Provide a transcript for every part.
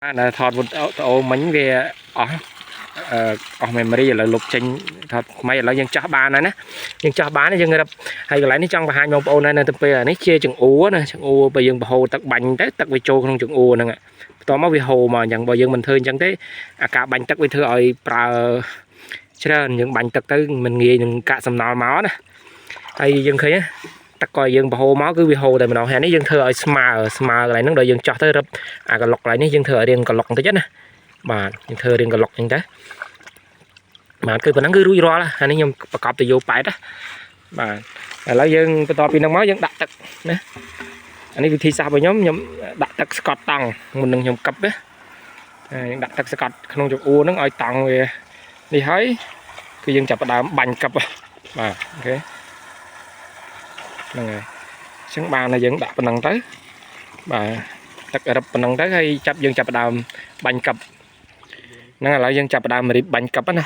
ណាថតវីដេអូមិញវាអស់អឺអស់ memory ឥឡូវលុបចេញថតថ្មីឥឡូវយើងចោះបានហើយណាយើងចោះបានយើងរឹបហើយកន្លែងនេះចង់បង្ហាញបងប្អូនដែរនៅទៅពេលនេះជាចង្អួរណាចង្អួរបើយើងបង្ហូរទឹកបាញ់ទៅទឹកវាចូលក្នុងចង្អួរហ្នឹងបន្ទាប់មកវាហូរមកអញ្ចឹងបើយើងមិនធ្វើអញ្ចឹងទេអាការបាញ់ទឹកវាធ្វើឲ្យប្រើច្រើនយើងបាញ់ទឹកទៅមិនងាយនឹងកាក់សំណល់មកណាហើយយើងឃើញទឹកក៏យើងបង្ហូរមកគឺវាហូរតែម្ដងហើយនេះយើងធ្វើឲ្យស្មើស្មើកន្លែងហ្នឹងដល់យើងចោះទៅរឹបអាកឡុកកន្លែងនេះយើងធ្វើឲ្យរាងកឡុកបន្តិចណាបាទយើងធ្វើរាងកឡុកអញ្ចឹងទៅបាទគឺប៉ុណ្ណឹងគឺរួចរាល់ហើយនេះខ្ញុំប្រកបទៅយោប៉ែតណាបាទឥឡូវយើងបន្តពីហ្នឹងមកយើងដាក់ទឹកណាអានេះវិធីសាស្ត្ររបស់ខ្ញុំខ្ញុំដាក់ទឹកស្កត់តង់មុននឹងខ្ញុំកឹបណាយើងដាក់ទឹកស្កត់ក្នុងចង្អួរហ្នឹងឲ្យតង់វានេះហើយគឺយើងចាប់ផ្ដើមបាញ់កឹបបាទអូខេហ្នឹងហើយអញ្ចឹងបានតែយើងដាក់ប៉ុណ្ណឹងទៅបាទទឹករឹបប៉ុណ្ណឹងទៅហើយចាប់យើងចាប់ផ្ដើមបាញ់កឹបហ្នឹងឥឡូវយើងចាប់ផ្ដើមរៀបបាញ់កឹបណា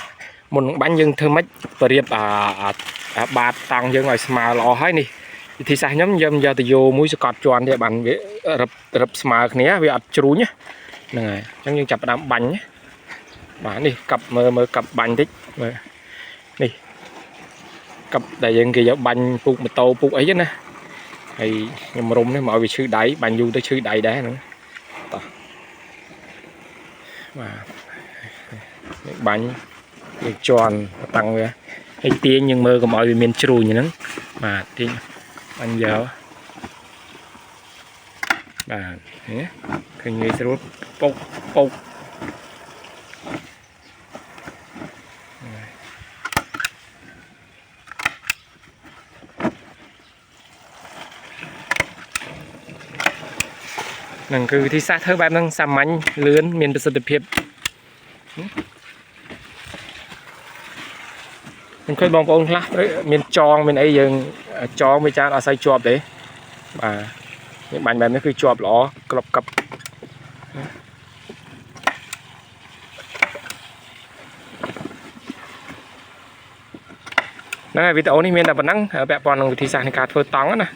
មុននឹងបាញ់យើងធ្វើម៉េចបរៀបអាអាបាតតង់យើងឲ្យស្មើល្អហើយនេះវិធីសាស្ត្រខ្ញុំយើងយកទៅយកមួយសកត់ជន់ទេបានវារឹបរឹបស្មើគ្នាវាអត់ជ្រួញហ្នឹងហើយអញ្ចឹងយើងចាប់ផ្ដើមបាញ់បាទនេះកឹបមើលមើលកឹបបាញ់តិចមើលនេះកឹបដែលយើងគេយកបាញ់ពូកម៉ូតូពូកអីណាហើយខ្ញុំរុំនេះមកឲ្យវាឈឺដៃបាញ់យូរទៅឈឺដៃដែរហ្នឹងតោះបាទនេះបាញ់យើងជន់តាំងវាហើយទាញយើងមើលកុំឲ្យវាមានជ្រួញហ្នឹងបាទទាញបាញ់យកបាទនេះឃើញងាយស្រួលពុកពុកហ្នឹងគឺវិធីសាស្ត្រធ្វើបែបហ្នឹងសាមញ្ញលឿនមានប្រសិទ្ធភាពខ្ញុំឃើញបងប្អូនខ្លះមានចងមានអីយើងចងវាចានអត់សូវជាប់ទេបាទនេះបាញ់បែបនេះគឺជាប់ល្អក្របកឹបហ្នឹងហើយវីដេអូនេះមានតែប៉ុណ្ណឹងពាក់ព័ន្ធនឹងវិធីសាស្ត្រនៃការធ្វើតង់ណា